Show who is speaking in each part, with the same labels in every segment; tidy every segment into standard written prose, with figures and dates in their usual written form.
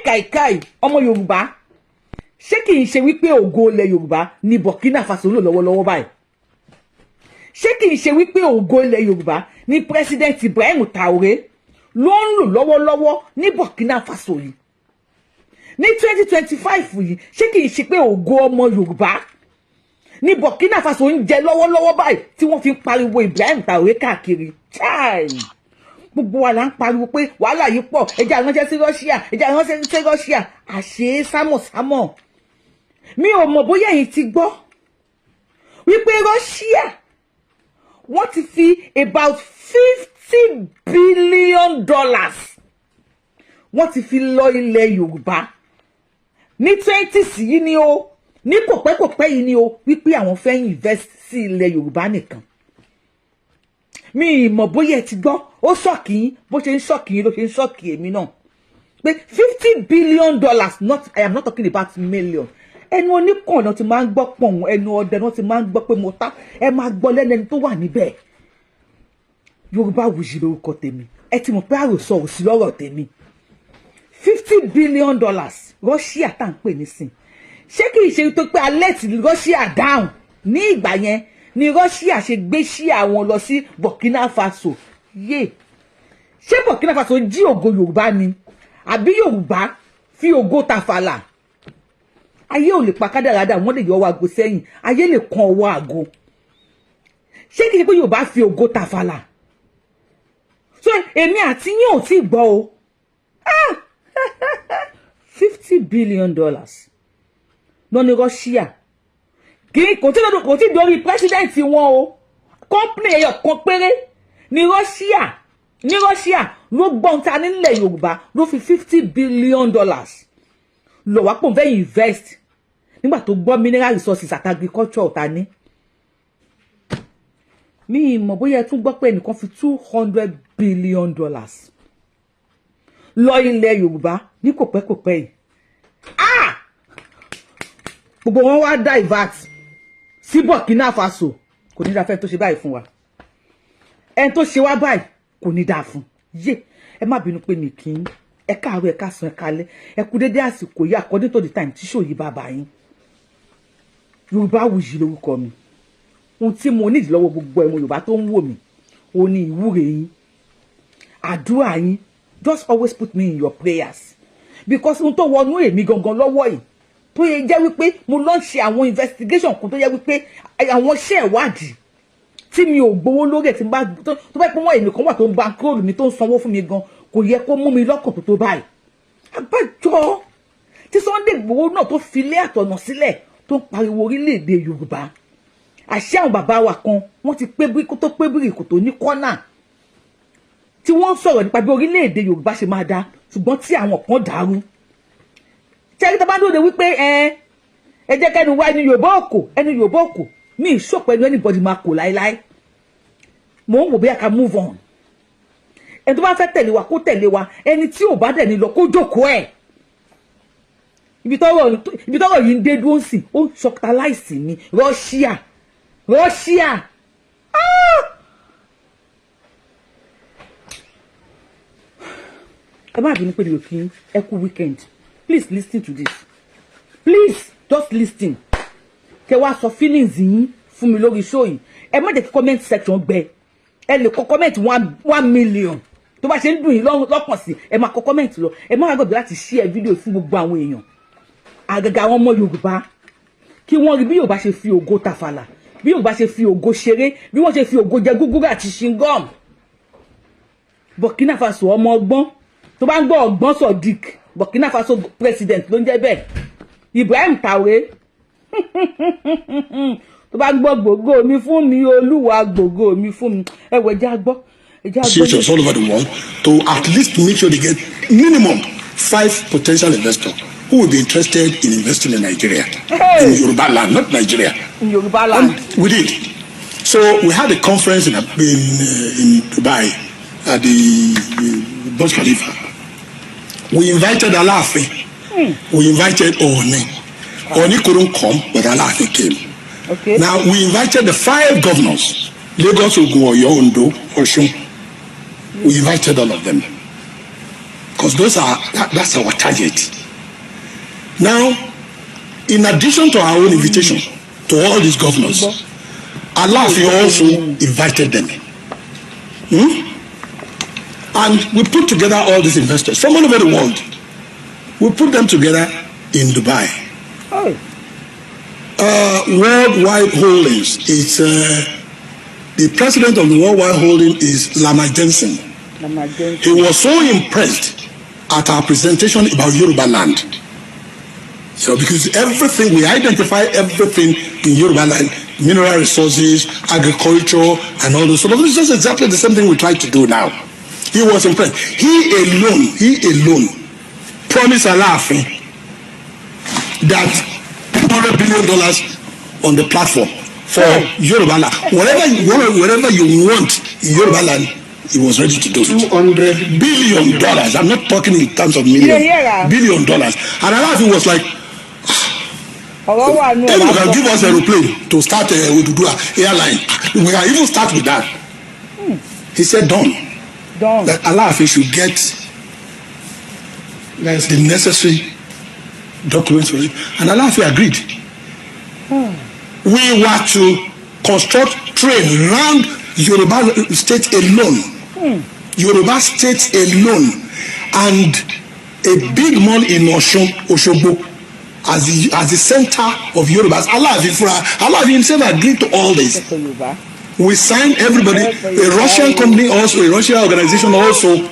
Speaker 1: Káìkàìkàì, ọmọ Yorùbá, ṣé kì í ṣe wípé ògo ilẹ̀ Yorùbá ní Burkina Faso ń lò lọ́wọ́lọ́wọ́ báyìí? Ṣé kì í ṣe wípé ògo ilẹ̀ Yorùbá ní President Ibrahim Traoré ló ń lò lọ́wọ́lọ́wọ́ ní Burkina Faso yìí ní 2025 yìí? Ṣé kì í ṣe pé ògo ọmọ Yorùbá ní Burkina Faso ń jẹ lọ́wọ́lọ́wọ́ báyìí tí wọ́n fi ń pariwo Ibrahim Traoré káàkiri? Chai! Gbogbo wa là ń pariwo pé wàhálà yìí pọ̀, ẹ jẹ́ aránṣẹ́ sí Russia, ẹ jẹ́ aránṣẹ́ sí Russia. Àṣé sámọ̀sámọ̀, mi ò mọ̀ bóyá ẹ̀yin ti gbọ́ wípé Russia, wọ́n ti fi about $50 billion, wọ́n ti fi lọ ilẹ̀ Yorùbá ní twenties yìí ni o, ní kòpẹ́kòpẹ́ yìí ni o, wípé àwọn fẹ́ invest sí ilẹ̀ Yorùbá nìkan. Mi ì mọ̀ bóyá ẹ ti gbọ́. Ó shock yín, bó ṣe ń shock yín ló ṣe ń shock èmi náà pé $50 billion. Not, I am not talking about million. Ẹnu oníkànnà ti máa ń gbọ́ pọ̀n, ẹnu ọdẹ náà ti máa ń gbọ́ pé mo ta. Ẹ máa gbọ́ lẹ́nu ẹni tó wà níbẹ̀. Yorùbá Wuyì lórúkọ tèmi. Ẹ ti mọ̀ pé àròsọ ò sí lọ́rọ̀ tèmi. $50 billion, Russia tá à ń pè nísìn, ṣé kìí ṣe tó pé a let Russia down ní ìgbà yẹn ni Russia ṣe gbé sí àwọn lọ sí Burkina Faso? Yé, ṣé Burkina Faso jí ògo Yorùbá ni, àbí Yorùbá fi ògo tàfàlà? Ayé ò lè pa kádàrádà, wọ́n lè yọ ọwọ́ àgbo sẹ́yìn, ayé lè kan ọwọ́ àgbo. Ṣé kìí ṣe pé Yorùbá fi ògo tàfàlà? So èmi àti yín ò tí ì gbọ́ o. Ah! $50 billion lọ ní Russia. Kì í kò tí dórí president wọn o. Company ẹyọ kan péré ní Russia, ní Russia ló gbọ́n ta nílẹ̀ Yorùbá, ló fi $50 billion lọ wá pò ń fẹ́ invest nígbà tó gbọ́ mineral resources àti agriculture ta ní. Mi mọ̀ bóyá ẹ tún gbọ́ pé ẹnìkan fi $200 billion lọ ilẹ̀ Yorùbá ní kòpẹ́kòpẹ́ yìí. Ah! Gbogbo wọn wá divert sí Burkina Faso. Kò ní dáa fẹ́ tó ṣe báyìí fún wa. Ẹni tó ṣe wá báyìí, kò ní dáa fún yé. Ẹ má bínú pé mi kì í. Ẹ káàárọ̀, ẹ káàsán, ẹ kálẹ́, ẹ kú dédé àsìkò yìí, according to the time tí ṣòyí bàbá yín. Yorùbá Wuyì lórúkọ mi. Ohun tí mo nídìí lọ́wọ́ gbogbo ẹ̀mọ Yorùbá tó ń wò mí, ó ní ìwúre yín, àdúrà yín. Just always put me in your prayers, because ohun tó wọnú èmi gangan lọ́wọ́ yìí, tó yẹ jẹ́ wípé mo lọ ń ṣe àwọn investigation kan, tó yẹ wípé àwọn iṣẹ́ ìwádìí tí mi ò gbowó lórí ẹ̀, tí bá tó bá pẹ́ wọ́n, èmi kan wà tó ń bankroll mi, tó ń sanwó fún mi gan, kò yẹ kó mú mi lọ́kàn tó tó báyìí. Àbájọ tí Sunday Igboho náà tó fi ilé àtọ̀nà sílẹ̀, tó ń pariwo orílẹ̀-èdè Yorùbá, àṣé àwọn bàbá wa kan, wọ́n ti pé bí kó tó pé bírí kò tó ní kọ́nà, tí wọ́n ń sọ̀rọ̀ nípa bí orílẹ̀-èdè Yorùbá ṣe máa dá, ṣùgbọ́n tí àwọn kan dàrú. Ṣé tó bá dóde wípé ẹ jẹ́ kẹ́nu wá, ẹnu Yorùbá òkò, ẹnu Yorùbá òkò, mi ìṣòpọ̀ ẹnu anybody máa kò láéláé. Mò ń wò bí a ká move on. Ẹni tó bá fẹ́ tẹ̀lé wa, kó tẹ̀lé wa. Ẹni tí ò bá dẹ̀ ní lọ, kó jókòó ẹ̀. Ibi tọ́rọ̀ yìí ń dé dúró sí, ó ṣọkítàláìsì ní Russia, Russia. Ah! Ẹ má bínú pé mi ò kí. Ẹ kú weekend. Please listen to this. Please just listen, kẹ wá sọ feelings yín fún mi lórí show yìí. Ẹ má jẹ́ kí comment section gbẹ. Ẹ lè kọ comment 1 1 million tó bá ṣe ń dùn yín lọ́kàn sí. Ẹ máa kọ comment lọ. Ẹ má gbàgbé láti share video fún gbogbo àwọn èèyàn, àgàgà àwọn ọmọ Yorùbá, kí wọ́n rí bí Yorùbá ṣe fi ògo tàfàlà, bí Yorùbá ṣe fi ògo ṣeré, bí wọ́n ṣe fi ògo jẹ gúgúrú àti chewing gum. Burkina Faso, ọmọ ọgbọ́n tó bá ń gbọ́ ọgbọ́n, Sodiq, Burkina Faso president ló ń jẹ́ bẹ́ẹ̀, Ibrahim Traoré. Tó bá ń gbọ́ gbòógò mi fún mi, Olúwa, gbòógò mi fún mi. Ẹ wọ, ẹjẹ́ àgbọ́, ẹjẹ́ àgbọ́.
Speaker 2: Associations all over the world to at least make sure they get minimum five potential investors who will be interested in investing in Nigeria.
Speaker 1: Hey.
Speaker 2: In Yoruba land, not Nigeria.
Speaker 1: In Yoruba land.
Speaker 2: And we did. So we had a conference in Dubai at the Burj Khalifa. We invited Alaafin. We invited Ooni. Ooni couldn't come, but Alaafin came. Now, we invited the five governors: Lagos, Ogun, Oyo, Ondo, Osun. We invited all of them. Because that's our target. Now, in addition to our own invitation to all these governors, Alaafin also invited them. And we put together all these investors from all over the world. We put them together in Dubai.
Speaker 1: Hey.
Speaker 2: Worldwide Holdings. It's the president of the Worldwide Holding is Lama Jensen.
Speaker 1: Lama Jensen.
Speaker 2: He was so impressed at our presentation about Yoruba land. So because everything, we identify everything in Yoruba land, mineral resources, agriculture, and all those sort of things. It's just exactly the same thing we try to do now. He was impressed. He alone promised Alaafin that $200 billion on the platform for Yoruba land. Whatever you want in Yoruba land, he was ready to do it.
Speaker 3: 200
Speaker 2: Billion dollars. I'm not talking in terms of million.
Speaker 1: Yeah.
Speaker 2: Billion dollars. And Alaafin was like,
Speaker 1: Ọ̀rọ̀ wà nù.
Speaker 2: If you can give us aeroplane to start a Oduduwa airline, we can even start with that. He said, "Done."
Speaker 1: Done.
Speaker 2: That Alaafin should get the necessary documents for it. And Alaafin agreed. We were to construct train round Yoruba state alone. Yoruba state alone. And a big mall in Osun, Osogbo, as the center of Yorubas. Alaafin fúnra, Alaafin himself agreed to all this.
Speaker 1: Ẹ̀kọ́ Yorùbá.
Speaker 2: We signed everybody. A Russian company also, a Russian organization also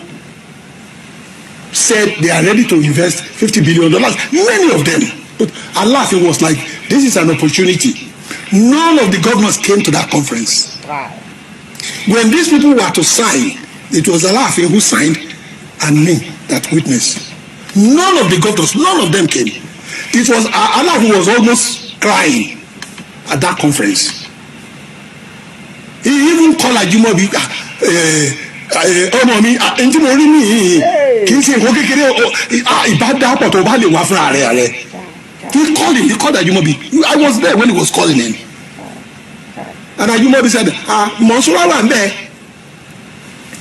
Speaker 2: said they are ready to invest $50 billion. Many of them. But Alaafin was like, "This is an opportunity." None of the governors came to that conference. When these people were to sign, it was Alaafin who signed and me that witnessed. None of the governors, none of them came. It was Alaafin was almost crying at that conference. He even called Ajimobi, "Ọmọ mi, n tí mo rí nìyí kì í ṣe nǹkan kékeré o, ìbá dápọ̀ tó bá lè wá fúnra rẹ̀." He called him, he called Ajimobi. I was there when he was calling him. And Ajimobi said, "Ah, Monsura wà ńbẹ̀."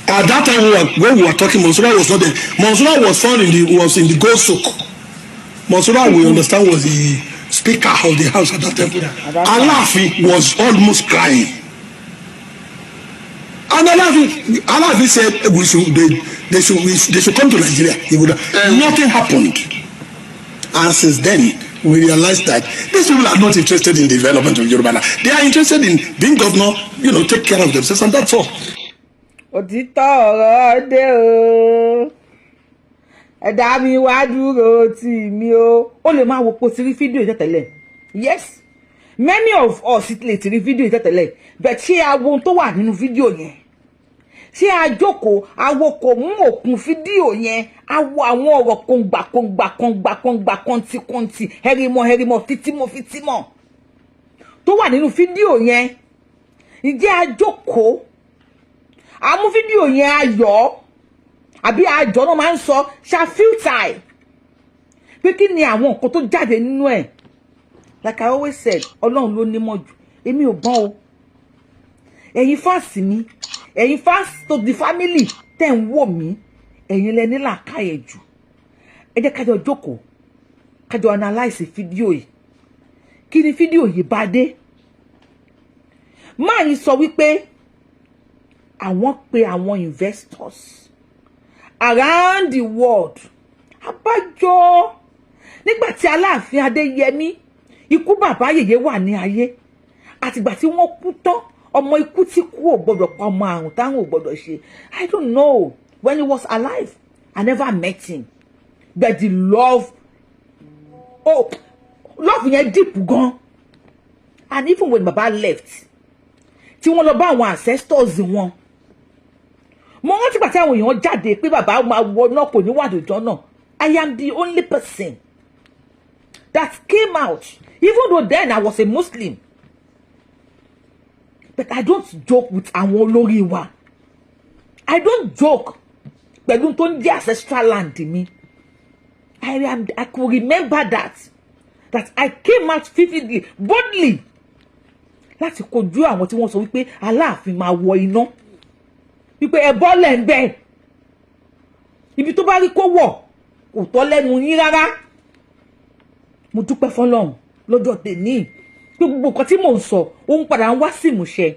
Speaker 2: At that time when we were talking, Monsura was not there. Monsura was found in the was in the Gold Souk. Monsura, we understand, was the speaker of the house at that time.
Speaker 1: At that time.
Speaker 2: Alaafin was almost crying. And Alaafin said we should they should we, they should come to Nigeria. He would nothing happened. And since then, we realized that these people are not interested in development of Yoruba land. They are interested in being governor, take care of themselves, and that's all.
Speaker 1: Òtítọ́ ọ̀rọ̀ dé o, ẹ̀dá mi wá dúró tì mí o. Ó lè máa wo pé o ti rí fídíò yìí tẹ́lẹ̀. Yes, many of us lè ti rí fídíò yìí tẹ́lẹ̀, but ṣé a wo ohun tó wà nínú fídíò yẹn? Ṣé a jókòó, a wo kò mú òkun fídíò yẹn, a wo àwọn ọ̀rọ̀ kòǹgbà kòǹgbà kòǹgbà kòǹgbà, kọ́ńtì kọ́ńtì, hẹ́rìmọ̀ hẹ́rìmọ̀, fitímọ̀ fitímọ̀ tó wà nínú fídíò yẹn? Ǹjẹ́ a jókòó, a mú fídíò yẹn, a yọ ọ́, àbí àjọ náà máa ń sọ ṣàfíìtà ẹ̀ pé kí ni àwọn nǹkan tó jáde nínú ẹ̀? Like I always said, Ọlọ́run ló nímọ̀ jù. Èmi ò gbọ́n o. Ẹ̀yin fans mi, ẹ̀yin fans to the family tẹ̀ ń wò mí, ẹ̀yin lẹ ní làákàyè jù. Ẹ jẹ́ kájọ jókòó, kájọ analyse fídíò yìí. Kí ni fídíò yìí bá dé? Máa yìí sọ wípé àwọn pe àwọn investors around the world. Abájọ nígbà tí Aláàfin Adéyẹmí, ikú bàbá yèyé, wà ní ayé, àtìgbà tí wọ́n kú tán, ọmọ ikú tí kú ò gbọdọ̀ pa, ọmọ àrùn táwọn ò gbọdọ̀ ṣe. I don't know. When he was alive, I never met him, but the love, oh, love yẹn deep gan. And even when baba left, tí wọ́n lọ bá àwọn ancestors wọn, mo rántí pàtí àwọn èèyàn jáde pé bàbá máa wọ náà, kò ní wàdùjọ náà. I am the only person that came out, even though then I was a Muslim, but I don't joke with àwọn olórí wa. I don't joke pẹ̀lú tó ń jẹ́ ancestral land mi. I could remember that I came out vividly, boldly, láti kojú àwọn tí wọ́n sọ wípé Aláàfin máa wọ iná, wípé ẹ bọ́lẹ̀ ń bẹ̀. Ibi tó bá rí kó wọ̀ kò tọ́ lẹ́nu yín rárá. Mo dúpẹ́ fọlọ́run lọ́jọ́ tèmi pé gbogbo nǹkan tí mò ń sọ, òun padà ń wá sí ìmúṣẹ.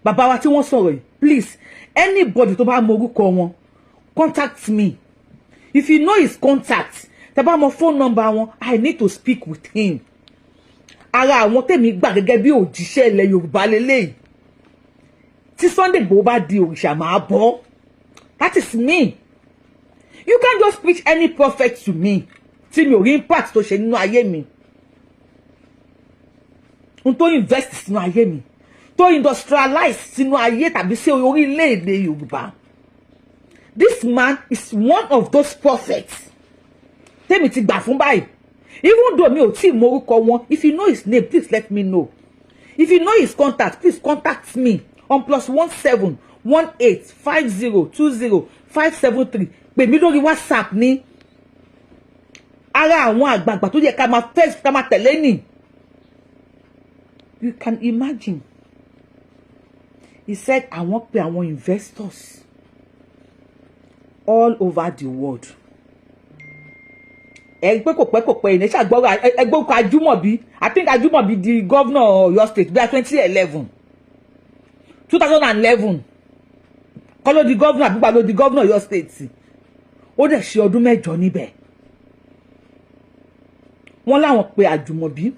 Speaker 1: Bàbá wa tí wọ́n sọ̀rọ̀ yìí, please, anybody tó bá mọ orúkọ wọn, contact me. If you know his contact, tẹ́ bá mọ phone number wọn, I need to speak with him. Ara àwọn tèmi gbà gẹ́gẹ́ bí òjíṣẹ́ ilẹ̀ Yorùbá lélẹ́yìí, tí Sunday Igboho bá di òrìṣà, máa bọ́. That is me. You can't just preach any prophet to me tí mi ò rí impact tó ṣe nínú ayé mi, n tó invest sínú ayé mi, tó industrialize sínú ayé tàbí sí orílẹ̀-èdè Yorùbá. This man is one of those prophets tèmi ti gbà fún báyìí, even though mi ò tí ì mọ orúkọ wọn. If you know his name, please let me know. If you know his contact, please contact me on +17185020573. Pè mí lórí WhatsApp. Ní ara àwọn àgbààgbà tó yẹ ká máa fẹ́, ká máa tẹ̀lé nì. You can imagine, he said àwọn pe àwọn investors all over the world. Ẹ pé kò pẹ́ kò pẹ́ ìní ṣàgbọ́rọ̀ ẹgbẹ́ òkú Ajímọ̀bí. I think Ajímọ̀bí di governor Ọ̀yọ́ State bíi 2011, 2011 kọ́ ló di governor, àbígbà ló di governor Ọ̀yọ́ State. Ó dẹ̀ ṣe ọdún 8 níbẹ̀. Wọ́n láwọn pe Àjùmọ̀bí.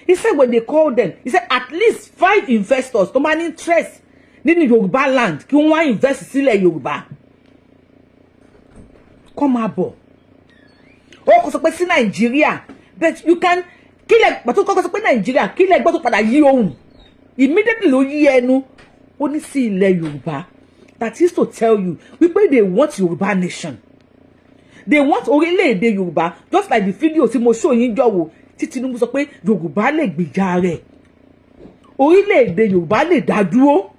Speaker 1: He said when they called them, he said at least five investors tó máa ní interest nínú Yorùbá land, kí wọ́n wá invest sílẹ̀ Yorùbá, kọ́ máa bọ̀. Ó kọ́ sọ pé sí Nàìjíríà, but you can kílẹ̀ pàtó kọ́kọ́ sọ pé Nàìjíríà, kílẹ̀ gbọ́ tó padà yí ohùn. Immediately ló yí ẹnu, ó ní sí ilẹ̀ Yorùbá. That is to tell you wípé they want Yorùbá nation, they want orílẹ̀-èdè Yorùbá, just like the video tí mo show yín jọ̀wọ́, tí Tinubu sọ pé Yorùbá lè gbèjà rẹ̀, orílẹ̀-èdè Yorùbá lè dá dúró.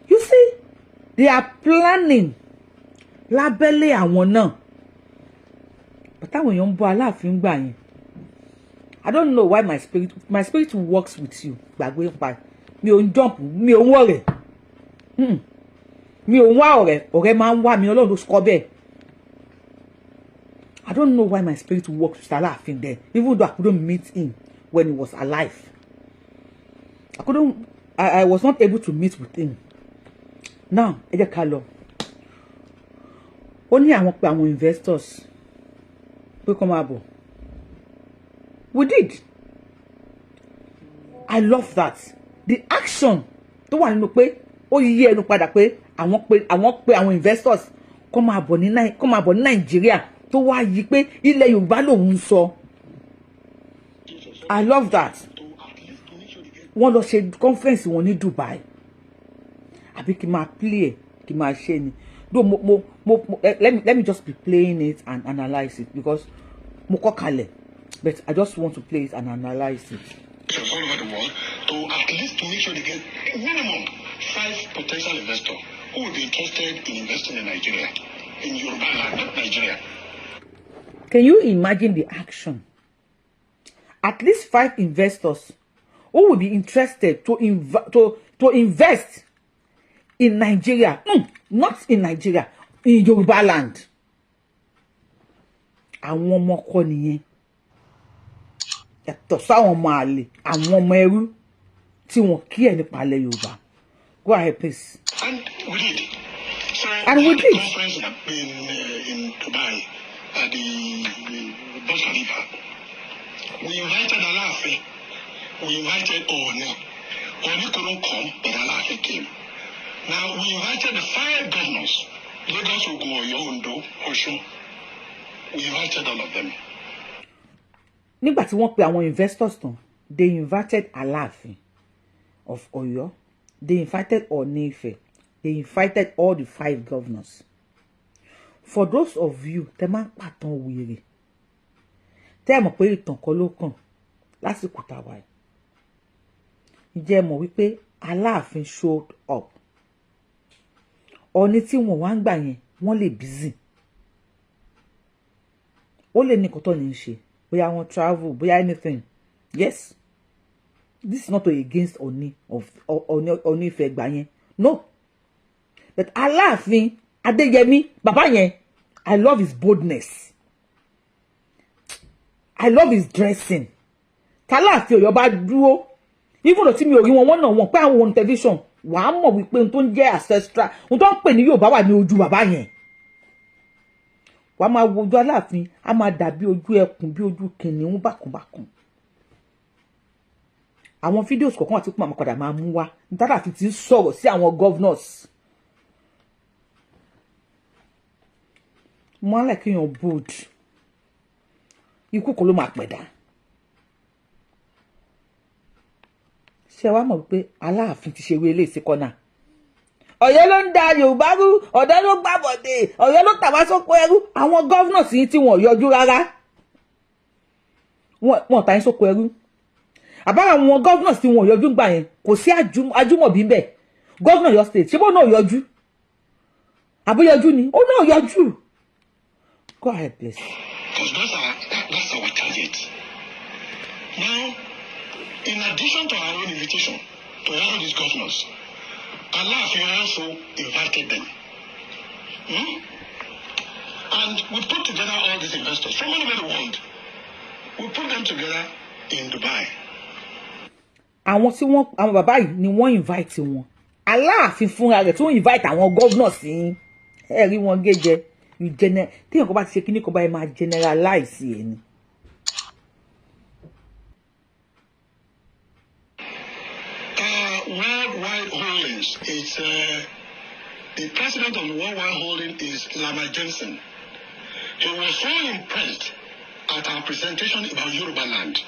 Speaker 1: You see, they are planning lábẹ́lé àwọn náà, but táwọn èèyàn ń bọ́ Aláàfin gbà yẹn. I don't know why my spirit works with you. Gbàgbé pa mi ò ń jump, mi ò ń wọ̀rẹ̀, mi ò ń wá ọ̀rẹ́, ọ̀rẹ́ máa ń wá mi. Ọlọ́run ló kọ́ bẹ́ẹ̀. I don't know why my spirit works with Aláàfin then, even though I couldn't meet him when he was alive. I couldn't I was not able to meet with him. Now, ẹ jẹ́ ká lọ. Ó ní àwọn pé àwọn investors pé kó máa bọ̀. We did. I love that, the action tó wà nínú pé ó yí ẹnu padà pé àwọn pé àwọn investors kó máa bọ̀ ní Nàìjíríà, tó wá yí pé ilẹ̀ Yorùbá lòun ń sọ. I love that. Wọ́n lọ ṣe conference wọn ní Dubai, àbí kí n máa play ẹ̀, kí n máa ṣe ni? Though mo let me just be playing it and analyse it, because mo kọ́ kalẹ̀, but I just want to play it and analyse it.
Speaker 2: All over the world to at least to make sure they get minimum five potential investors who will be interested in investing in Nigeria, in Yoruba land, not Nigeria.
Speaker 1: Can you imagine the action? At least five investors who will be interested to invest in Nigeria, not in Nigeria, in Yoruba land. Àwọn ọmọ kọ́ nìyẹn, yàtọ̀ sáwọn ọmọ àlè, àwọn ọmọ ẹrú tí wọ́n kí ẹ̀ nípa ilẹ̀ Yorùbá. Go ahead, please.
Speaker 2: And we did. So
Speaker 1: And we
Speaker 2: had a
Speaker 1: did.
Speaker 2: Conference in Dubai at the Burj Khalifa. We invited Alaafin. We invited Ooni. Ooni couldn't come, but Alaafin came. Now we invited the five governors: Lagos, Ogun, Oyo, Ondo, Osun. We invited all of them.
Speaker 1: Nígbà tí wọ́n pe àwọn investors tán, they invited Aláàfin of Ọ̀yọ́, they invited Ọọ̀ni Ifẹ̀, they invited all the five governors. For those of you tẹ́ máa ń pàtàn wèrè, tẹ́ ẹ mọ̀ pé ìtàn kọ́ ló kàn lásìkò tàwa yìí, ǹjẹ́ ẹ mọ̀ wípé Aláàfin showed up? Ọ̀ọ̀ni tí wọ́n wá ń gbà yẹn, wọ́n lè busy, ó lè ní nǹkan tó ní í ṣe, bóyá wọ́n travel, bóyá anything. Yes, this is not to against Ọọ̀ni of Ọọ̀ni, Ọọ̀ni Ifẹ̀ gbà yẹn, no, but Aláàfin Adéyẹmí, bàbá yẹn, I love his boldness, I love his dressing. Tálàfin Ọ̀yọ́ bá dúró, even though tí mi ò rí wọn, wọ́n náà wọ́n pé àwọn ohun tẹlifíṣàn, wàá mọ̀ wípé ohun tó ń jẹ́ ancestral, ohun tó ń pè ní Yorùbá wà ní ojú bàbá yẹn. Wàá máa wo ojú Aláàfin, á máa dàbí ojú ẹkùn, bí ojú kìnìún bákùnbákùn. Àwọn videos kọ̀ọ̀kan àti kúmọ̀ àmọ́ máa mú wá tálàfin ti ń sọ̀rọ̀ sí àwọn governors. Mo á like kéèyàn bold. Ikú kan ló máa pẹ̀dá. Ṣé wàá mọ̀ wípé Aláàfin ti ṣe eré eléyìí kọ́nà? Ọ̀yọ́ ló ń da Yorùbá rú, Ọ̀yọ́ ló gbàbọ̀dé, Ọ̀yọ́ ló tà wá sóko ẹrú. Àwọn governors yìí tí wọ́n yọjú rárá, wọ́n tà yín sóko ẹrú. Àbára àwọn governors tí wọ́n yọjú gbà yẹn, kò sí Ajímọ̀bí ń bẹ̀, governor Ọ̀yọ́ State. Ṣé bó náà yọjú? Àbóyọjú ni ó náà yọjú. Go ahead, please.
Speaker 2: Because that's our target. Now, in addition to our own invitation to all these governors, Alaafin also invited them. And we put together all these investors from all over the world. We put them together in Dubai.
Speaker 1: Àwọn tí wọ́n, àwọn bàbá yìí ni wọ́n invite wọn. Aláàfin fúnra rẹ̀ tó invite àwọn governors sí, ẹ rí wọn gé jẹ. You gener téèyàn kan bá ti ṣe kíní kan báyìí, máa generalize ẹ ni.
Speaker 2: Worldwide Holdings is the president of the Worldwide Holding is Lama Jensen. He was so impressed at our presentation about Yoruba land.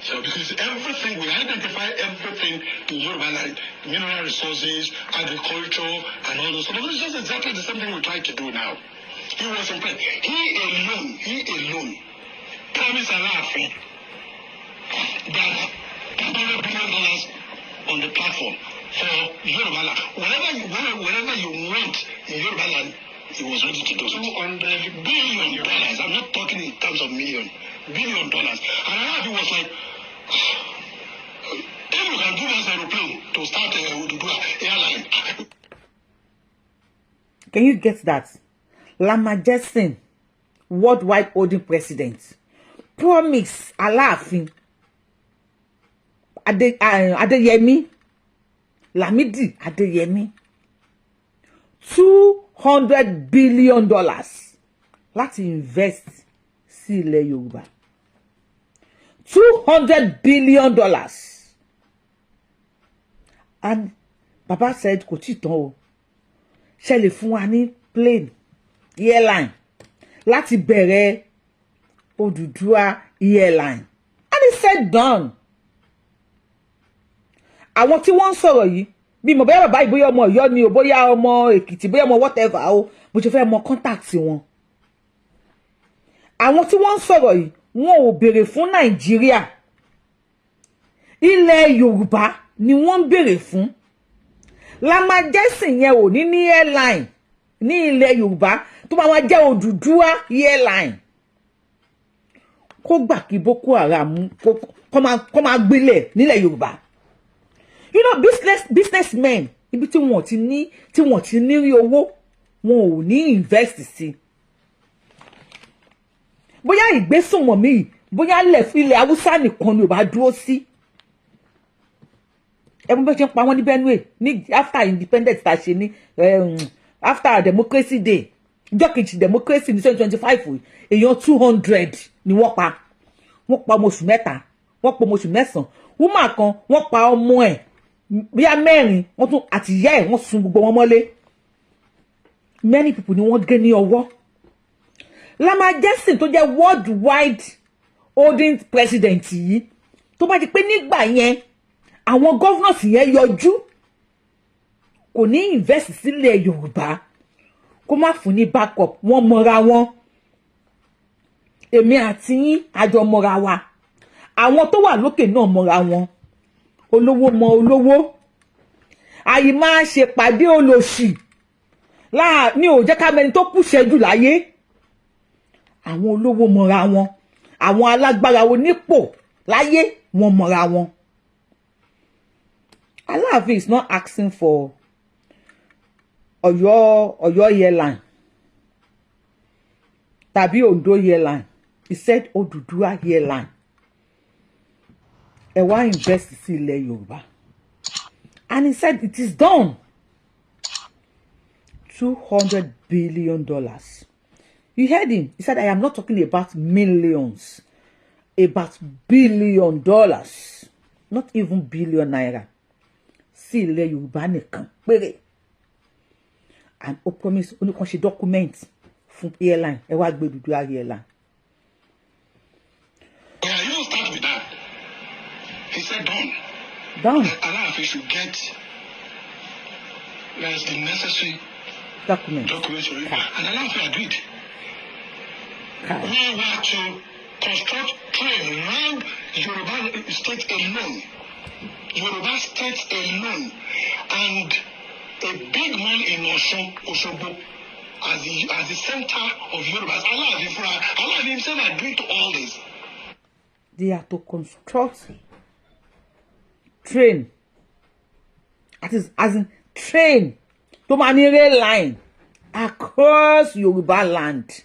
Speaker 2: So because everything, we identify everything in Yoruba land, mineral resources, agriculture, and all those. So it's just exactly the same thing we try to do now. He was impressed. He alone promised Alaafin that $200 billion on the platform for Yoruba land. Whatever you want in Yoruba land, he was ready to do it. $200 billion. I'm not talking in terms of million. Billion dollars. And Alaafin was like, if you can give us an aeroplane to start a Oduduwa airline.
Speaker 1: Can you get that? Lama Jetson, Worldwide Holding President, promise Aláàfin Adéyẹmí, Lámídì Adéyẹmí, $200 billion láti invest sí ilẹ̀ Yorùbá. $200 billion. And Baba said kò tí tán o, ṣe lè fún wa ní plane airline láti bẹ̀rẹ̀ Odùduwà airline, and he said done. Àwọn tí wọ́n ń sọ̀rọ̀ yìí, bí mo bóyá bàbá yìí, bóyá ọmọ Ọ̀yọ́ ni o, bóyá ọmọ Èkìtì, bóyá ọmọ whatever o, mo ṣe fẹ́ mọ contact wọn. Àwọn tí wọ́n ń sọ̀rọ̀ yìí, wọn ò béèrè fún Nàìjíríà, ilẹ̀ Yorùbá ni wọ́n ń béèrè fún. Lama Jetson yẹn ò ní ní airline ní ilẹ̀ Yorùbá tó máa wá jẹ́ Odùduwà airline, kó gbà kí Boko Haram kó máa gbilẹ̀ nílẹ̀ Yorùbá. You know, businessmen, ibi tí wọ́n ti ní rí owó, wọn ò ní invest sí. Bóyá ìgbésùnmọ̀mí yìí, bóyá ilẹ̀ Haúsá nìkan ni ò bá dúró sí. Ẹ mú bẹ́ẹ̀ ṣe ń pa wọ́n ní Benue ní after independence tá a ṣe ní after Democracy Day, ìjọ kejì democracy ní 2025, èèyàn 200 ni wọ́n pa. Wọ́n pa ọmọ oṣù 3, wọ́n pa ọmọ oṣù 9, woman kan, wọ́n pa ọmọ ẹ̀ bíyà mẹ́rin, wọ́n tún àtìyá ẹ̀, wọ́n sun gbogbo wọn mọ́lé. Many people ni wọ́n gé ní ọwọ́. Lama Jetson tó jẹ́ Worldwide Holding president yìí, tó bá di pé nígbà yẹn àwọn governors yẹn yọjú, kò ní invest sílẹ̀ Yorùbá, kó má fún ní backup. Wọ́n mọra wọn, èmi àti yín àjọ mọra wa, àwọn tó wà lókè náà mọra wọn. Olówó mọ olówó, àyè máa ṣèpàdé olòṣì ní ò jẹ́ ká mẹni tó kù ṣẹ́jú láyé. Àwọn olówó mọra wọn, àwọn alágbára onípò láyé, wọn mọra wọn. Aláàfin is not asking for Ọ̀yọ́ airline tàbí Ondo airline. He said Odùduwà airline. Ẹ wá invest sí ilẹ̀ Yorùbá, and he said it is done. $200 billion. You heard him. He said, "I am not talking about millions, about billion dollars, not even billion naira," sí ilẹ̀ Yorùbá nìkan péré. And ó promise, ó ní kàn ṣe document fún airline. Ẹ wá gbé Odùduwà airline.
Speaker 3: Yeah, you don't start with that. He said done.
Speaker 1: Done.
Speaker 3: Aláàfin should get, there's the necessary
Speaker 1: document
Speaker 3: documents for it. And Aláàfin agreed.
Speaker 1: Kai.
Speaker 3: We were to construct train round Yoruba state alone. Yoruba state alone. And a big man in Osun, Osogbo, as the center of Yorubas. Aláàfin fúnra, Aláàfin himself agreed to all this.
Speaker 1: They are to construct train, that is, as in train tó máa ní rail line across Yoruba land.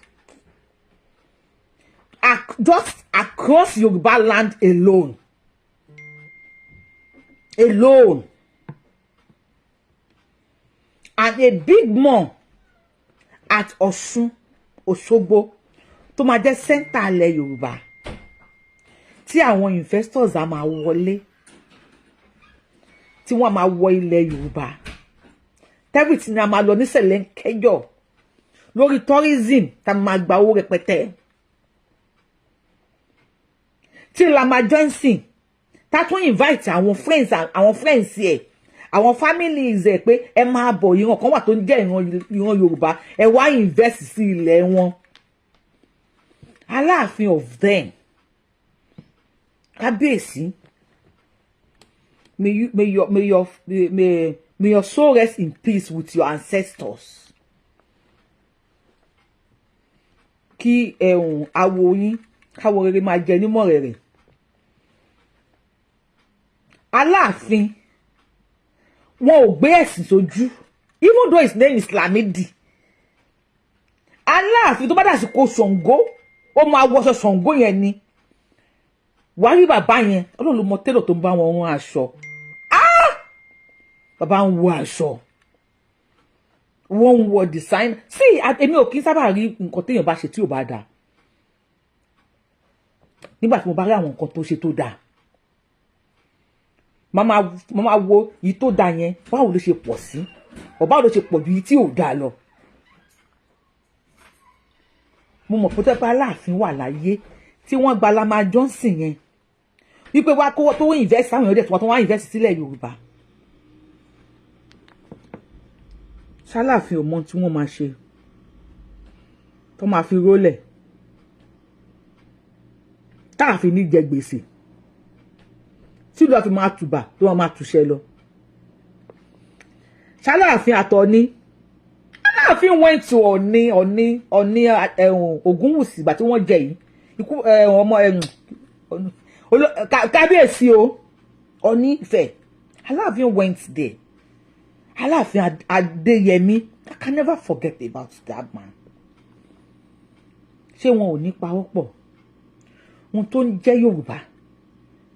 Speaker 1: Just across Yoruba land alone, and a big mall at Ọ̀ṣun Òṣogbo tó máa jẹ́ center ilẹ̀ Yorùbá tí àwọn investors á máa wọlé, tí wọ́n máa wọ ilẹ̀ Yorùbá, everything a máa lọ nísẹ̀lẹ̀ kẹjọ lórí tourism, tá a máa gba owó rẹpẹtẹ, tí Lamar Johnson tá tún invite àwọn friends ẹ̀, àwọn families ẹ̀ pé ẹ máa bọ̀, ìran kan wà tó ń jẹ́ ìran Yorùbá, ẹ wá invest sí ilẹ̀ wọn. Aláàfin of them, kábíyèsí, may you may your may your may, may your soul rest in peace with your ancestors. Kí ẹ̀hún awo yín káwo rere máa jẹ nímọ̀ rẹ̀. Aláàfin, wọn ò gbé ẹ̀sìn sójú, even though his name is Lamidi. Aláàfin, tó bá dàsìkò Ṣàngó, ó máa wọṣọ Ṣàngó yẹn ni. Wàá rí bàbá yẹn, Ọlọ́run ló mọ télò tó ń bá wọn rán aṣọ. Ah! Bàbá ń wọ aṣọ, wọ́n ń wọ design. Sí, èmi ò kí ń sábà rí nǹkan téèyàn bá ṣe tí ò bá dáa. Nígbà tí mo bá rí àwọn nǹkan tó ṣe tó dáa, máa máa wo èyí tó dáa yẹn, báwo ló ṣe pọ̀ sí ọ̀, báwo ló ṣe pọ̀ ju èyí tí ò dáa lọ. Mo mọ̀ pé tẹ́pẹ́ Aláàfin wà láyé tí wọ́n gba Lamar Johnson yẹn wípé wá kó tó invest, àwọn èèyàn dẹ̀ tó wá invest sílẹ̀ Yorùbá, ṣáláàfin ò mọ tí wọ́n máa ṣe tó máa fi rólẹ̀ táàfin ní jẹ gbèsè, tí ìlú àfi máa tùbà tó máa máa túṣẹ lọ. Ṣáláàfin àtọ̀ní, Aláàfin went to Ọ̀ní, Ọ̀ní, Ọ̀ní ẹ̀hún Ògúnwùsì ìgbà tí wọ́n jẹ yìí ikú ọmọ kábíyèsí o, Ọ̀ní Ifẹ̀. Aláàfin went there. Aláàfin Adéyẹmí, I can never forget about that man. Ṣé wọn ò ní pawọ́pọ̀ ohun tó ń jẹ́ Yorùbá?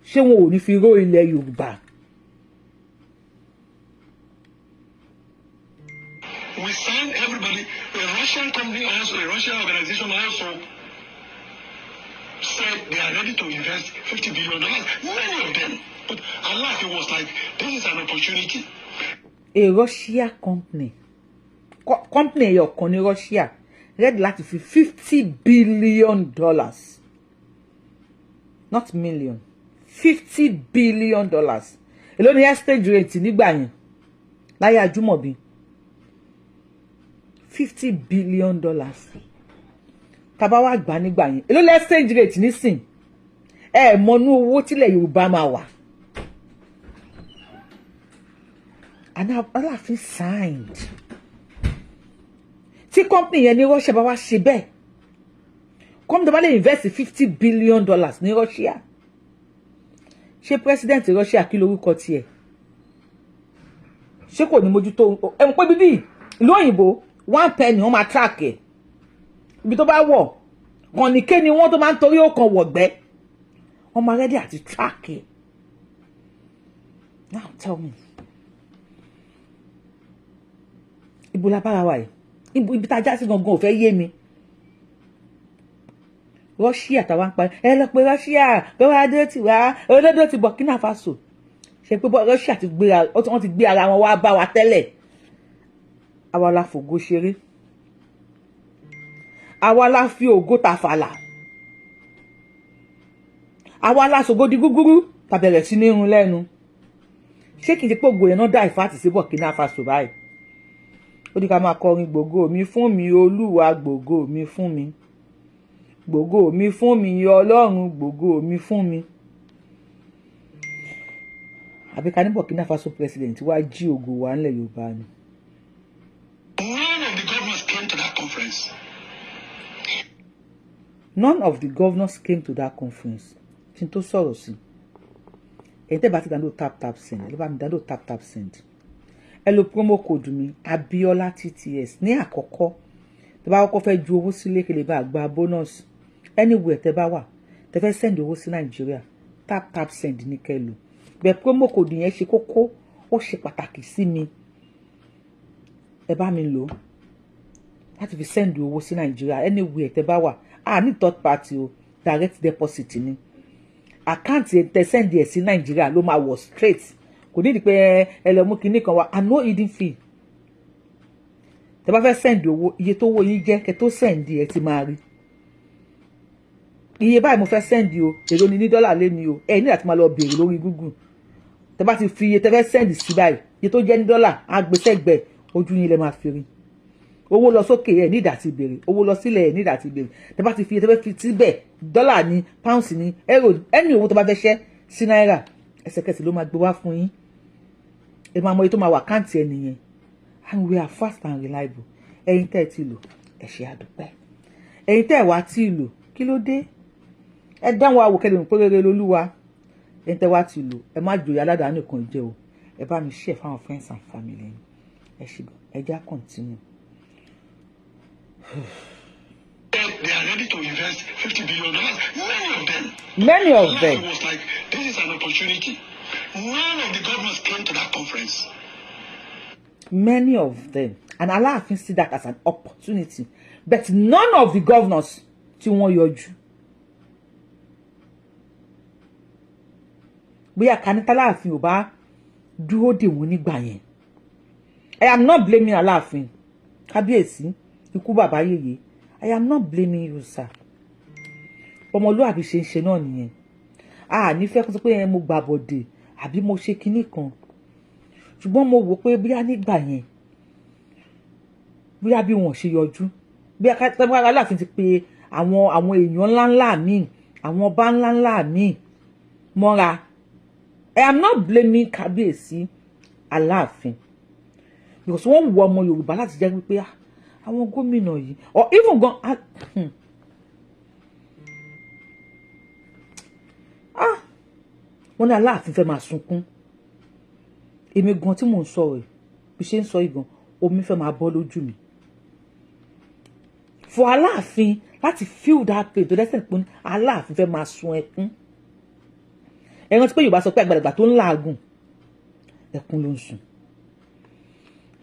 Speaker 1: Ṣé wọn ò ní fi ró ilẹ̀ Yorùbá?
Speaker 3: We signed everybody. A Russian company also, a Russian organization also said they are ready to invest $50 billion. Many of them. But Alaafin was like, "This is an opportunity."
Speaker 1: A Russia company, company ẹyọ kan ní Russia, ready láti fi $50 billion, not million, $50 billion. Èló ni exchange rate nígbà yẹn láyé Àjùmọ̀bí? $50 billion tá bá wá gbà nígbà yẹn, èló ni exchange rate nísìn? Ẹ mọnú owó tílẹ̀ Yorùbá máa wà. And Aláàfin signed. Tí company yẹn ní Russia bá wá ṣe bẹ́ẹ̀, company tó bá lè invest $50 billion ní Russia, ṣé president Russia, kí lorúkọ tiẹ̀, ṣé kò ní mójútó? Ẹ mọ̀ pé bíbí Ìlú òyìnbó, 1 penny, wọ́n máa track ẹ̀ ibi tó bá wọ̀. Kànníké ni wọ́n tó máa ń torí ó kan wọ̀gbẹ́. Wọ́n máa ready àti track ẹ̀. Now tell me, ibo la bára wa yìí? Ibi tá a já sí gangan ò fẹ́ yé mi. Russia táwa ń pa ẹ lọ pé Russia kó wá dé tì wá olódó ti Burkina Faso ṣe pé Russia ti gbé, wọ́n ti gbé ara wọn wá bá wa tẹ́lẹ̀. Àwa la fògo ṣeré, àwa la fi ògo tàfàlà, àwa la sògo di gúgúrú tàbẹ̀rẹ̀ sí ní irun lẹ́nu. Ṣé kìí ṣe pé ògo yẹn náà dá ìfàtì sí Burkina Faso báyìí? Ó ní ká máa kọrin, "Gbògo mi fún mi, Olúwa, gbògo mi fún mi, gbògo mi fún mi, Ọlọ́run, gbògo mi fún mi." Àbí ká ní Burkina Faso president wá jí ògo wa ńlẹ̀ Yorùbá ni?
Speaker 3: None of the governors came to that conference.
Speaker 1: None of the governors came to that conference. Tí n tó sọ̀rọ̀ sí, ẹ̀yin tẹ́ bá ti download Tap Tap Send, ẹ ló bá mi download Tap Tap Send. Ẹ lo promo code mi, Abiola TTS, ní àkọ́kọ́. Tẹ́ bá kọ́kọ́ fẹ́ ju owó sílé kí lè bá gba bonus anywhere tẹ́ bá wà, tẹ́ fẹ́ send owó sí Nàìjíríà, Tap Tap Send ní kẹ́ lò bẹ́ẹ̀. Promo code yẹn ṣe kókó, ó ṣe pàtàkì sí mi. Ẹ bá mi lò láti fi send owó sí Nàìjíríà anywhere tẹ́ bá wà. A ní third party o, direct deposit ni. Account tẹ́ send ẹ̀ sí Nàìjíríà ló máa wọ̀ straight. Kò ní ìdí pé ẹ lọ mú kinní kan wá, and no hidden fee. Tẹ́ bá fẹ́ send owó, iye tó owó yín jẹ́ kẹ́ tó send ẹ ti máa rí. Iye báyìí mo fẹ́ send o, èló ni ní dọ́là lé ní o? Ẹ ní láti máa lọ béèrè lórí Google. Tẹ́ bá ti fi iye tẹ́ fẹ́ send sí báyìí, iye tó jẹ́ ní dọ́là á gbé sẹ́gbẹ̀ẹ́ ojú yín, lẹ máa fi rí. Owó lọ sókè, ẹ ní ìdá ti béèrè. Owó lọ sílẹ̀, ẹ ní ìdá ti béèrè. Tẹ́ bá ti fi iye tẹ́ fẹ́ fi síbẹ̀, dọ́là ní, pounds ní, euro, ẹni owó tó bá fẹ́ ṣẹ́ sí náírà, ẹsẹ̀kẹsẹ̀ ló máa gbé wá fún yín. Ẹ máa mọ iye tó máa wà account ẹ nìyẹn. And we are fast and reliable. Ẹ̀yin tẹ́ ẹ ti lò, ẹ ṣé, àdúpẹ́. Ẹ̀yin tẹ́ ẹ wá tí lò, kí ló dé? Ẹ dáhùn àwò kẹlẹ̀ mọ̀ pé rere lolúwa. Ẹ̀yin tẹ́ wá ti lò, ẹ má jòyè aládàá nìkan jẹ́ o. Ẹ bá mi share fáwọn friends and family yín. Ẹ ṣé gan. Ẹ já continue.
Speaker 3: They are ready to invest $50 billion. Many of them.
Speaker 1: Many of them.
Speaker 3: It was like, this is an opportunity. None of the governors came to that conference.
Speaker 1: Many of them. And Aláàfin see that as an opportunity, but none of the governors tí wọ́n yọjú. Bóyá kanítàláàfin ò bá dúró dè wọ́n nígbà yẹn. I am not blaming Aláàfin. Kábíyèsí, ikú bàbá yèyé, I am not blaming you, sir. Ọmọlúwàbí ṣe ń ṣe náà nìyẹn. A nífẹ̀ẹ́ kó sọ pé ẹ mo gbàbọ̀dè àbí mo ṣe kinní kan, ṣùgbọ́n mo wò pé bóyá nígbà yẹn, bóyá bí wọn ṣe yọjú, bóyá Aláàfin ti pe àwọn èèyàn ńláńlá míì, àwọn ọba ńláńlá míì mọ́ra. I am not blaming Kábíyèsí Aláàfin, because wọ́n wù ọmọ Yorùbá láti jẹ́ wípé àwọn gómìnà yìí or even gan wọ́n ní Aláàfin fẹ́ máa sunkún. Èmi gan tí mò ń sọ̀rọ̀ yìí, bí ṣe ń sọ yìí gan, omi fẹ́ máa bọ́ lójú mi for Aláàfin láti feel that pain tó dẹ́sẹ̀ pé Aláàfin fẹ́ máa sun ẹkún. Ẹ rántí pé Yorùbá sọ pé àgbàlagbà tó ń làágùn, ẹkún ló ń sùn.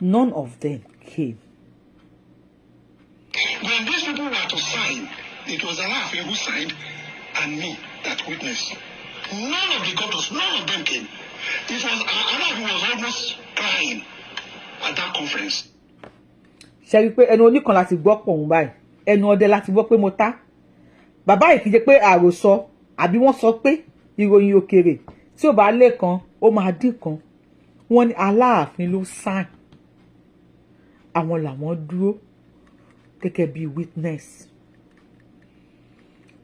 Speaker 1: None of them came.
Speaker 3: When these people were to sign, it was Aláàfin who signed and me that witnessed. None of the governors, none of them came. It was Aláàfin was almost crying at that conference.
Speaker 1: Ṣe rí i pé ẹnu oníkan láti gbọ́ pọ̀ òun báyìí, ẹnu ọdẹ láti gbọ́ pé mo ta bàbá yìí? Kì í ṣe pé àròsọ àbí wọ́n sọ pé ìròyìn òkèrè tí ò bá lé kan, ó máa dín kan. Wọ́n ní Aláàfin ló sign, àwọn làwọn dúró gẹ́gẹ́ bíi witness.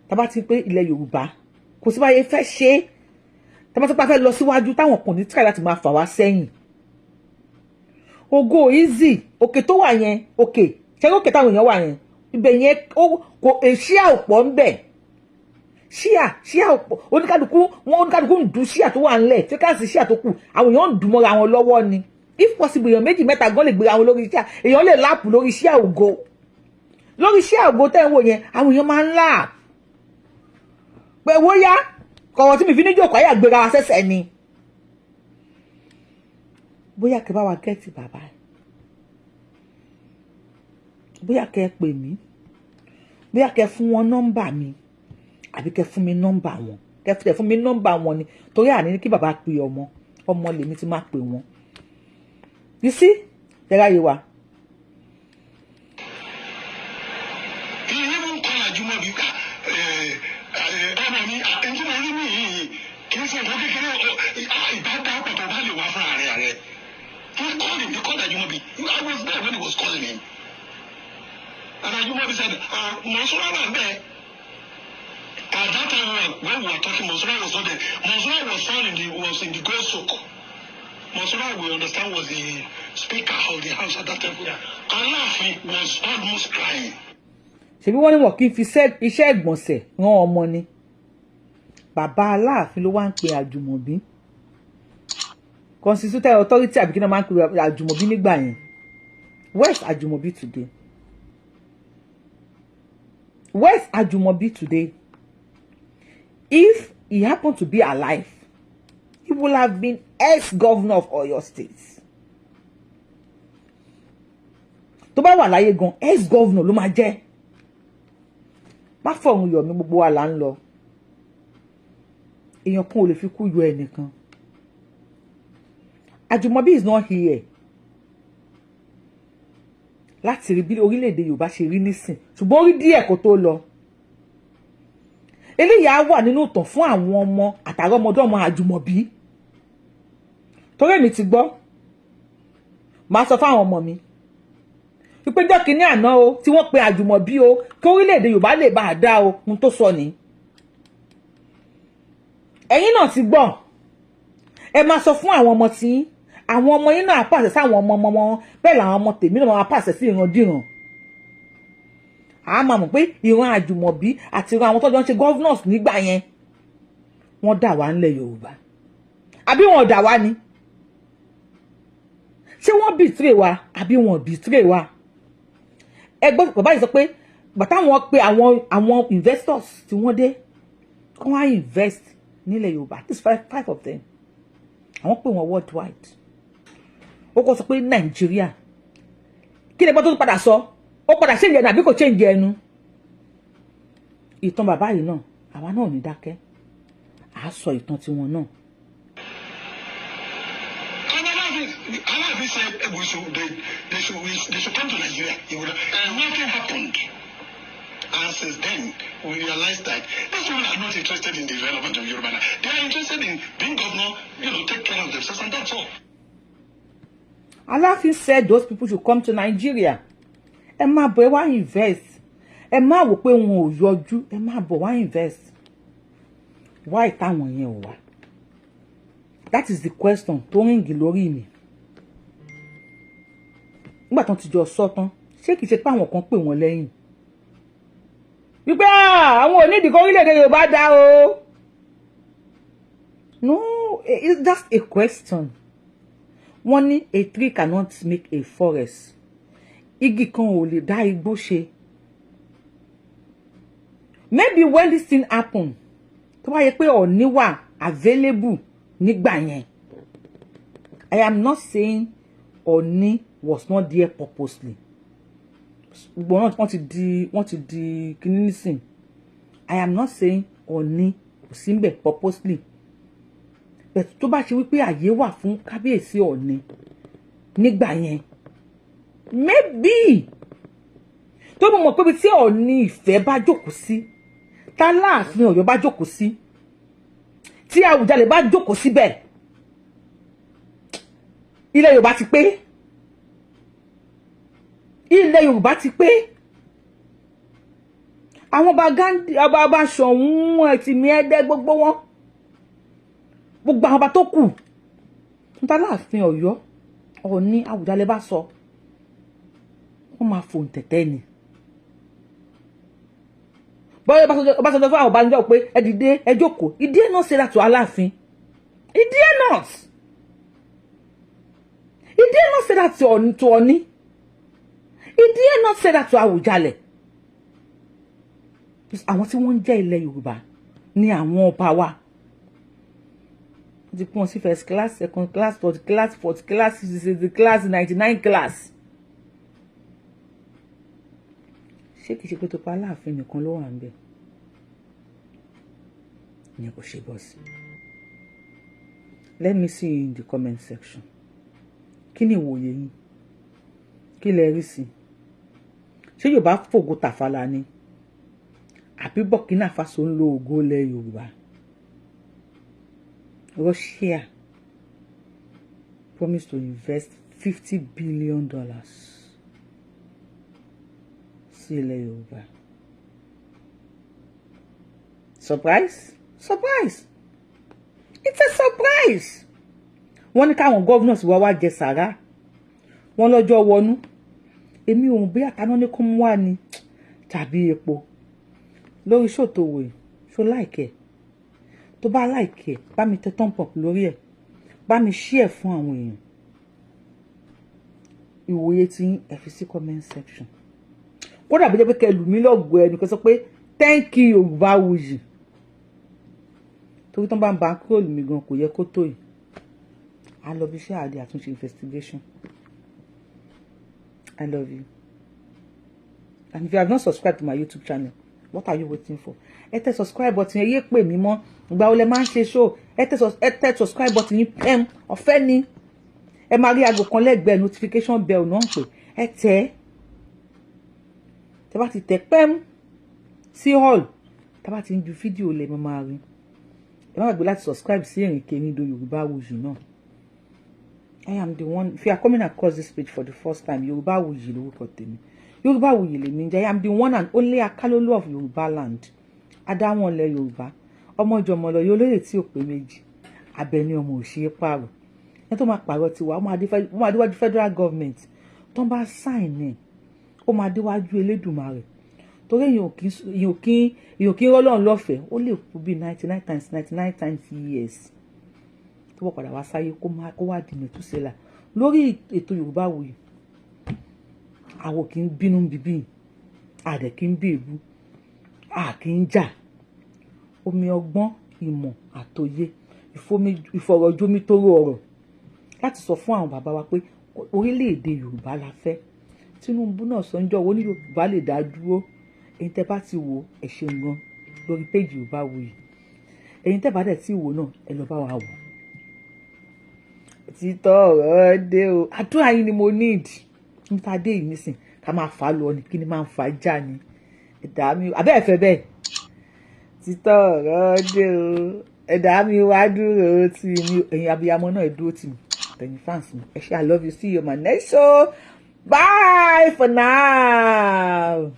Speaker 1: Tá bá ti pé ilẹ̀ Yorùbá kò sí báyé fẹ́ ṣe é, tá bá ti pa fẹ́ lọ síwájú, táwọn kò ní try láti máa fà wá sẹ́yìn. Ògo easy, òkè tó wà yẹn, òkè ṣé òkè táwọn èèyàn wà yẹn, ibẹ̀ yẹn kò ṣíà òpọ̀ ń bẹ̀, ṣíà ṣíà òpọ̀. Oníkálukú wọn, oníkálukú ń du ṣíà tó wà ńlẹ̀, fíkàsì ṣíà tó kù, àwọn èèyàn ń dùn mọ́ra wọn lọ́wọ́ ni. If possible, èèyàn méjì mẹ́ta gan lè gbé àwọn lórí iṣẹ́. Èèyàn lè lap lórí iṣẹ́ ògo, lórí iṣẹ́ ògo tẹ́ ń wò yẹn. Àwọn èèyàn máa ń lap pé wóyá kọ̀wọ̀ tí mi fi ní jòkó ayé àgbéra wa sẹ́sẹ̀ ni. Bóyá kẹ́ bá wa get bàbá ẹ̀, bóyá kẹ́ pè mí, bóyá kẹ́ fún wọn nọ́mbà mi, àbí kẹ́ fún mi nọ́mbà wọn. Kẹ́ fún mi nọ́mbà wọn ni, torí àní ní kí bàbá pe ọmọ. Ọmọ lèmi ti máa pè wọn. You see, tẹ́lá yé wa.
Speaker 3: He even call Ajumobi, ọmọ mi, ẹni tí mo rí nìyí kì í ṣe nǹkan kékeré, ìbá dá pàtó bá lè wá fúnra rẹ̀. He called him, he called Ajumobi. I was there when he was calling him. And Ajumobi said, "Monsura wà bẹ́ẹ̀." At that time when we were talking, Monsura was not there. Monsura was in the gold soak. Monsura, we understand, was the speaker of the house at that time. Aláàfin was almost crying.
Speaker 1: Ṣebí wọ́n ní wọn kì í fi iṣẹ́ ìgbọ̀nsẹ̀ rán ọmọ ni. Bàbá Aláàfin ló wá ń pe Àjùmọ̀bí, constituted authority, àbí kí náà máa ń pe Àjùmọ̀bí nígbà yẹn. Where's Àjùmọ̀bí today? Where's Àjùmọ̀bí today? If he happened to be alive, he would have been ex-governor of Oyo State. Tó bá wà láyé gan, ex-governor ló máa jẹ́. Má fọ̀run yọ̀ mí. Gbogbo wa là ń lọ. Èèyàn kan ò lè fi kú yọ ẹnìkan. Àjùmọ̀bí is not here láti rí bí orílẹ̀-èdè Yorùbá ṣe rí nísìn, ṣùgbọ́n ó rí díẹ̀ kó tó lọ. Eléyìí á wà nínú ìtàn fún àwọn ọmọ àtàrà ọmọdé ọmọ Àjùmọ̀bí, torí èmi ti gbọ́. Màá sọ fáwọn ọmọ mi wípé jọ́ kínní àná o tí wọ́n pe Àjùmọ̀bí o, kí orílẹ̀-èdè Yorùbá lè bá a dá o. Ohun tó sọ nìyí, ẹ̀yin náà ti gbọ́. Ẹ máa sọ fún àwọn ọmọ tí àwọn ọmọ yín náà pàṣẹ sáwọn ọmọ ọmọ wọn. Bẹ́ẹ̀ làwọn ọmọ tèmi náà máa pàṣẹ sí ìrandíran. A máa mọ̀ pé ìran Àjùmọ̀bí àti ìran àwọn tọ́jọ́ ń ṣe governors nígbà yẹn, wọ́n dà wá ńlẹ̀ Yorùbá, àbí wọn ò dà wá ni? Ṣé wọ́n betray wa àbí wọn ò betray wa? Ẹ gbọ́, bàbá yìí sọ pé bàtà wọn pe àwọn investors tí wọ́n dé kí wọ́n á invest nílẹ̀ Yorùbá, at least five of them, àwọn pè wọ́n worldwide. Ó kọ́ sọ pé Nàìjíríà. Kí ni ẹgbẹ́ tó padà sọ? Ó padà change ẹnu àbí kò change ẹnu? Ìtàn bàbá yìí náà, àwa náà ò ní dákẹ́. À á sọ ìtàn tiwọn náà.
Speaker 3: And Alaafin said we should, they should come to Nigeria. Nothing happened. And since then, we realized that these people are not interested in the development of Yoruba. They are interested in being governor, take care of themselves, and that's all.
Speaker 1: Aláàfin said those people should come to Nigeria. Ẹ má bọ̀, ẹ wá invest. Ẹ má wò pé wọn ò yọjú. Ẹ má bọ̀ wá invest. Why táwọn yẹn ò wá? That is the question tó ring lórí mi. Nígbà tó ti jọ sọ tán, ṣé kìí ṣe pé àwọn kan pè wọ́n lẹ́yìn wípé àwọn onídìí kan orílẹ̀-èdè Yorùbá dá o? No, it's just a question. Wọ́n ní a tree cannot make a forest. Igi kan ò lè dá igbó ṣe. Maybe when this thing happen, tó bá yẹ pé Ọọ̀ni wà available nígbà yẹn. I am not saying Ọọ̀ni was not there purposely. Gbogbo náà wọ́n ti di kíní nísìn. I am not saying Ọọ̀ni kò sí níbẹ̀ purposely, but tó bá ṣe wípé àyè wà fún kábíyèsí Ọọ̀ni nígbà yẹn, maybe tó mọ̀ pé ibi tí Ọọ̀ni Ifẹ̀ bá jókòó sí, táláàfin Ọ̀yọ́ bá jókòó sí, tí Àwùjalẹ̀ bá jókòó síbẹ̀, ilẹ̀ Yorùbá ti pé. Ilẹ̀ Yorùbá ti pé. Àwọn ọba Gandhi, ọba Ṣọ̀ún, Ẹ̀tìmí, Ẹdẹ, gbogbo wọn, gbogbo àwọn ọba tó kù, táláàfin Ọ̀yọ́, Ọọ̀ni, Àwùjalẹ̀ bá sọ, wọ́n máa fòun tẹ̀tẹ̀ ni. Bọ́lá Ọbásanjọ́ fún àwọn Ọbásanjọ́ pé ẹ dìde, ẹ jókòó. He dare not say that to Aláàfin. He dare not. He dare not say that to Ọọ̀ni. He dare not say that to Awùjalẹ̀. Àwọn tí wọ́n ń jẹ́ ilẹ̀ Yorùbá ní àwọn ọba wa, wọ́n ti pín wọn sí first class, second class, third class, fourth class, sixth class, 99 class. Ṣé kìí ṣe pé tó pa Aláàfin nìkan ló wà ń bẹ̀ ìyẹn kò ṣe bọ́ sí? Let me see you in the comment section. Kí ni ìwòye yín? Kí lẹ rí sí? Ṣé Yorùbá fògo tàfàlà ni, àbí Burkina Faso ń lo ògo ilẹ̀ Yorùbá? Russia promised to invest $50 billion sí ilẹ̀ Yorùbá. Surprise, surprise, it's a surprise. Wọ́n ní káwọn governors wá wá jẹ sàrà wọ́n lọ́jọ́ wọnú. Èmi ò bí àtàná ní kó mú wá ni tàbí epo lórí ṣòtò wò yìí. Ṣó like ẹ̀? Tó bá like ẹ̀, bá mi tẹ thumb up lórí ẹ̀, bá mi share fún àwọn èèyàn. Ìwòye tí ẹ fi sí comment section, kódà bí jẹ́ pé kẹ́ lù mí lọ́gọ̀ọ́ ẹnu, kẹ́ sọ pé thank you, Yorùbáwùyí, torí tán bá ń ba kúrò mi gan, kò yẹ kó tó yìí. A lọ bí iṣẹ́ àdé àtúnṣe investigation. I love you, and if you have not subscribed to my YouTube channel, what are you waiting for? Ẹ tẹ subscribe button. Ẹ yé pè mí mọ́. Ìgbà wo lẹ máa ń ṣe show? Ẹ tẹ subscribe button yín pẹ́m, ọ̀fẹ́ ni. Ẹ máa rí aago kan lẹ́gbẹ̀ẹ́, notification bell náà ń pè. Ẹ tẹ tẹ bá ti tẹ pẹ́m sí all, tá bá ti ń ju fídíò lẹ máa rí. Ẹ má gbàgbé láti subscribe sí Ìrìnkèrindò Yorùbáwùyí náà. I am the one. If you are coming across this page for the first time, Yorùbáwùyí lórúkọ tèmi, Yorùbáwùyí lèmi ń jẹ́. I am the one and only Akálólú of Yorùbá land, adáwọn ilẹ̀ Yorùbá, ọmọjọmọlọ yóò lóye tí ò pé méjì, Abẹ́ní ọmọ òṣèré pààrọ̀. Ẹni tó máa pààrọ̀ tiwa, ó máa déwájú federal government tó ń bá sign ẹ̀, ó máa déwájú Elédùmarè, torí èèyàn kì í rọ́lọ́run lọ́fẹ̀ẹ́. Ó lè kú bíi 99 times 99 times years tó wọ́n padà wá sáyé, kó wá di mẹ̀túsẹ́là lórí ètò Yorùbáwùyí. Àwọn kì í bínú bíbí, àdẹ̀ kì í bí èbú, a kì í jà. Omi ọgbọ́n, ìmọ̀ àtòye, ìfọ̀rọ̀jomitoro ọ̀rọ̀ láti sọ fún àwọn bàbá wa pé orílẹ̀-èdè Yorùbá la fẹ́. Tinubu náà sọ ń jọ̀wọ́ ní Yorùbá lè dá dúró. Ẹ̀yin tẹ́ bá ti wò, ẹ ṣeun gan lórí péjì Yorùbáwùyí. Ẹ̀yin tẹ́ bá dẹ̀ tí wò náà, ẹ lọ bá wa wò. Títọ́ ọ̀rọ̀ dé o, àdúrà yín ni mo need. Níta dé yìí nísìn, ká máa fà á lọ ni. Kí ni máa ń fà á já ni ẹ̀dá mi abẹ́ ẹ̀fẹ̀ bẹ́ẹ̀? Títọ́ ọ̀rọ̀ dé o, ẹ̀dá mi wá dúró tì mí. Ẹ̀yin abiyamọ náà, ẹ dúró tì mí. Ẹ̀yin fans mi, ẹ ṣé. I love you. See you on my next show. Bye for now.